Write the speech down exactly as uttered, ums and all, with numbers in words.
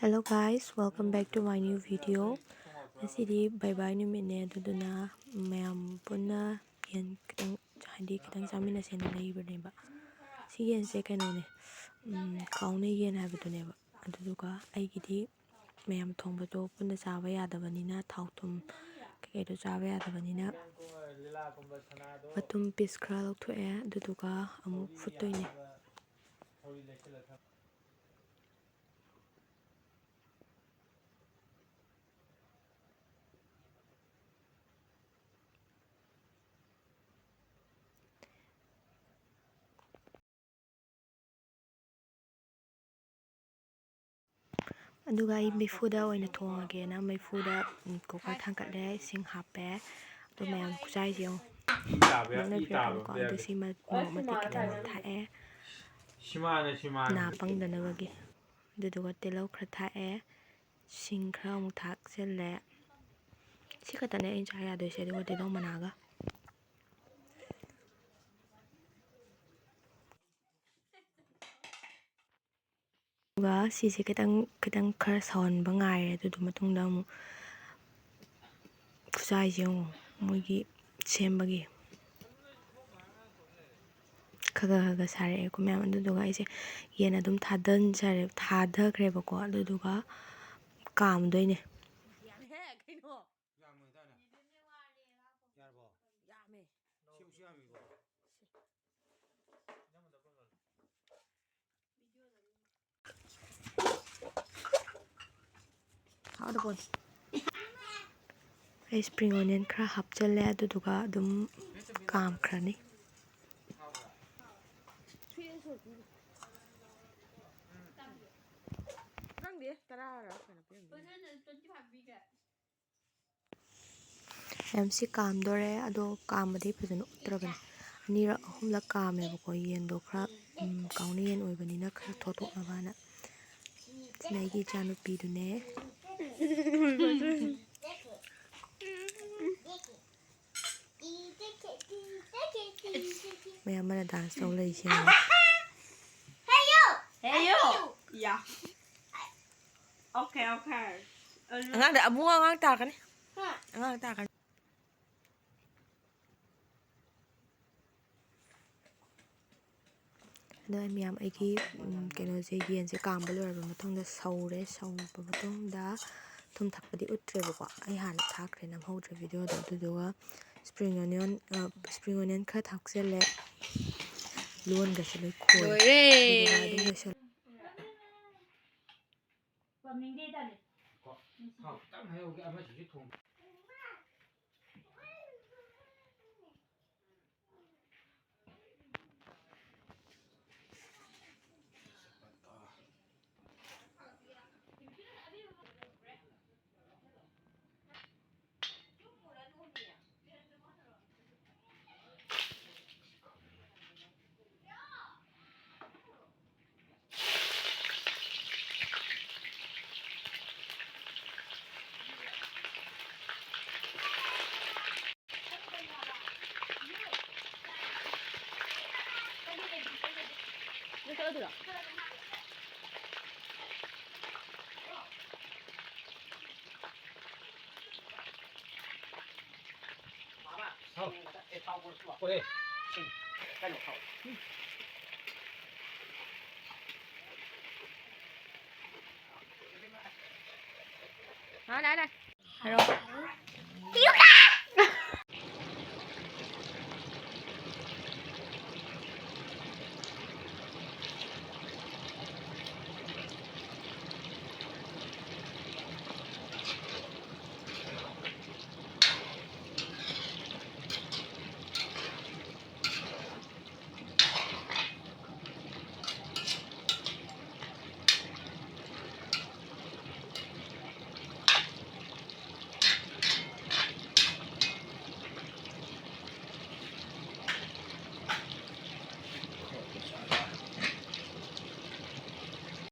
Hello guys, welcome back to my new video. ꯉꯁꯤꯗꯤ ꯕꯥꯏ ꯕꯥꯏ ꯅꯨꯃꯤꯠꯅꯦ, ꯑꯗꯨꯗꯨꯅ ꯃꯌꯥꯝ ꯄꯨꯟꯅ ꯌꯦꯟ ꯈꯤꯇꯪ, ꯍꯥꯏꯗꯤ ꯈꯤꯇꯪ ꯆꯥꯃꯤꯟꯅꯁꯦꯅ ꯂꯩꯕꯅꯦꯕ꯫ ꯁꯤ ꯌꯦꯟꯁꯦ ꯀꯩꯅꯣꯅꯦ, ꯎꯝ, ꯀꯥꯎꯅ ꯌꯦꯟ ꯍꯥꯏꯕꯗꯨꯅꯦꯕ꯫ ꯑꯗꯨꯗꯨꯒ ꯑꯩꯒꯤꯗꯤ ꯃꯌꯥꯝ ꯊꯣꯡꯕꯗꯣ ꯄꯨꯟꯅ ꯆꯥꯕ ꯌꯥꯗꯕꯅꯤꯅ, ꯊꯥꯎ ꯊꯨꯝ ꯀꯩꯀꯩꯗꯣ ꯆꯥꯕ ꯌꯥꯗꯕꯅꯤꯅ, ꯃꯇꯨꯝ ꯄꯤꯁ ꯈꯔ ꯂꯧꯊꯣꯛꯑꯦ, ꯑꯗꯨꯗꯨꯒ ꯑꯃꯨꯛ ꯐꯨꯠꯇꯣꯏꯅꯦ꯫ ꯑꯗꯨꯒ ꯑꯩ ꯃꯩꯐꯨꯗ ꯑꯣꯏꯅ ꯊꯣꯡꯉꯒꯦꯅ ꯃꯩꯐꯨꯗ, ꯎꯝ, ꯀꯨꯀꯔ ꯊꯥꯡꯒꯠꯂꯦ, ꯏꯁꯤꯡ ꯍꯥꯞꯄꯦ꯫ ꯑꯗꯨ ꯃꯌꯥꯝ ꯈꯨꯆꯥꯏꯁꯦ ꯌꯦꯡꯉꯨ꯫ ꯏ ꯇꯥꯕ ꯌꯥ-, ꯏ ꯅꯣꯛꯅꯕꯤꯔꯛꯀꯅꯨꯀꯣ꯫ ꯇꯥꯕ ꯑꯗꯨ ꯌꯥ-, ꯁꯤ ꯃ-, ꯃꯣꯔꯣꯛ ꯃꯇꯦꯛ ꯈꯤꯇꯪ ꯊꯥꯛꯑꯦ, ꯁꯤꯃꯥꯅ, ꯁꯤꯃꯥꯅ꯫ ꯅꯥ ꯄꯪꯗꯅꯕꯒꯤ꯫ ꯑꯗꯨꯗꯨꯒ ꯇꯤꯜꯍꯧ ꯈꯔ ꯊꯥꯛꯑꯦ, ꯁꯤꯡ ꯈꯔ ꯑꯃꯨꯛ ꯊꯥꯛꯆꯜꯂꯦ꯫ ꯁꯤ ꯈꯛꯇꯅꯦ ꯑꯩꯅ ꯆꯥ ꯌꯥꯗꯣꯏꯁꯦ, ꯑꯗꯨꯒ ꯇꯤꯜꯍꯧ ꯃꯅꯥꯒ꯫ ꯑꯗꯨꯒ ꯁꯤꯁꯦ ꯈꯤꯇꯪ, ꯈꯤꯇꯪ ꯈꯔ ꯁꯧꯍꯟꯕ ꯉꯥꯏꯔꯦ꯫ ꯑꯗꯨꯗꯨ ꯃꯇꯨꯡꯗ ꯑꯃꯨꯛ ꯈꯨꯠꯁꯥꯏꯁꯦ ꯌꯦꯡꯉꯣ, ꯃꯣꯏꯒꯤ ꯁꯦꯝꯕꯒꯤ ꯈꯒ ꯈꯒ ꯁꯥꯔꯛꯑꯦꯀꯣ ꯃꯌꯥꯝ꯫ ꯑꯗꯨꯗꯨꯒ ꯑꯩꯁꯦ ꯌꯦꯟ ꯑꯗꯨꯝ ꯊꯥꯗꯟꯖꯔꯦ-, ꯊꯥꯗꯈ꯭ꯔꯦꯕꯀꯣ꯫ ꯑꯗꯨꯗꯨꯒ ꯀꯥꯝꯗꯣꯏꯅꯦ꯫ ꯌꯥꯝꯃꯦꯍꯦ, ꯀꯩꯅꯣ? ꯌꯥꯝꯃꯣꯏꯗꯥꯏꯅꯦ? ꯌꯥꯔꯕꯣ? ꯌꯥꯝꯃꯦ꯫ ꯁꯤꯕꯨꯁꯨ ꯌꯥꯝꯃꯤꯕꯣ? ꯍꯥꯎꯗꯕꯣ꯫ ꯑꯩ spring onion ꯈꯔ ꯍꯥꯞꯆꯜꯂꯦ, ꯑꯗꯨꯗꯨꯒ ꯑꯗꯨꯝ ꯀꯥꯝꯈ꯭ꯔꯅꯤ꯫ ꯈꯪꯗꯦ, ꯇꯔꯥꯔ ꯀꯩꯅꯣ ꯄꯤꯔꯝꯅꯤ꯫ ꯃꯌꯥꯝ ꯁꯤ ꯀꯥꯝꯗꯣꯔꯦ, ꯑꯗꯣ ꯀꯥꯝꯕꯗꯤ ꯐꯖꯅ ꯎꯠꯇ꯭ꯔꯕꯅꯦ꯫ ꯑꯅꯤꯔꯛ ꯑꯍꯨꯝꯂꯛ ꯀꯥꯝꯃꯦꯕꯀꯣ ꯌꯦꯟꯗꯣ, ꯈꯔ, ꯎꯝ, ꯀꯥꯎꯅ ꯌꯦꯟ ꯑꯣꯏꯕꯅꯤꯅ ꯈꯔ ꯊꯣꯠꯇꯣꯛꯅꯕꯅ꯫ ꯁꯤꯅ ꯑꯩꯒꯤ ꯏꯆꯥꯅꯨꯄꯤꯗꯨꯅꯦ꯫ ꯃꯌꯥꯝ ꯑꯃꯅ dance ꯇꯧ ꯂꯩꯔꯤꯁꯦ ꯌꯦꯡꯉꯣ꯫ ꯍꯦꯌꯣ! ꯌꯥ꯫ Okay, okay. ꯑꯉꯥꯡꯗ ꯑꯃꯨꯛ ꯑꯉꯥꯡ ꯇꯥꯔꯛꯀꯅꯤ꯫ ꯑꯉꯥꯡ ꯇꯥꯔꯛꯀꯅꯤ꯫ ꯑꯗꯣ ꯑꯩ ꯃꯌꯥꯝ ꯑꯩꯒꯤ, ꯎꯝ, ꯀꯩꯅꯣꯁꯦ, ꯌꯦꯟꯁꯦ ꯀꯥꯝꯕ ꯂꯣꯏꯔꯕ ꯃꯇꯨꯡꯗ ꯁꯧꯔꯦ꯫ ꯁꯧꯔꯕ ꯃꯇꯨꯡꯗ ꯊꯨꯝ ꯊꯥꯛꯄꯗꯤ ꯎꯠꯇ꯭ꯔꯦꯕꯀꯣ, ꯑꯩ ꯍꯥꯟꯅ ꯊꯥꯛꯈ꯭ꯔꯦ, ꯅꯝꯍꯧꯗ꯭ꯔꯦ ꯚꯤꯗꯤꯑꯣꯗꯣ꯫ ꯑꯗꯨꯗꯨꯒ spring onion, ꯑ, spring onion ꯈꯔ ꯊꯥꯛꯆꯜꯂꯦ꯫ ꯂꯣꯟꯒꯁꯦ ꯂꯣꯏ ꯈꯣꯏ꯫ ꯂꯣꯏꯔꯦ꯫ ꯑꯗꯨꯗꯨꯒ ꯑꯗꯨꯝ ꯂꯣꯏꯁꯜꯂꯦ꯫ ꯄꯥꯝꯅꯤꯡꯗꯦ ꯇꯥꯅꯦ꯫ ꯀꯣ, ꯊꯥꯎ ꯈꯤꯇꯪ ꯍꯩꯍꯧꯒꯦ, ꯑꯃꯁꯤꯁꯨ ꯊꯣꯡ-꯫ ꯍꯥꯏꯔꯣ꯫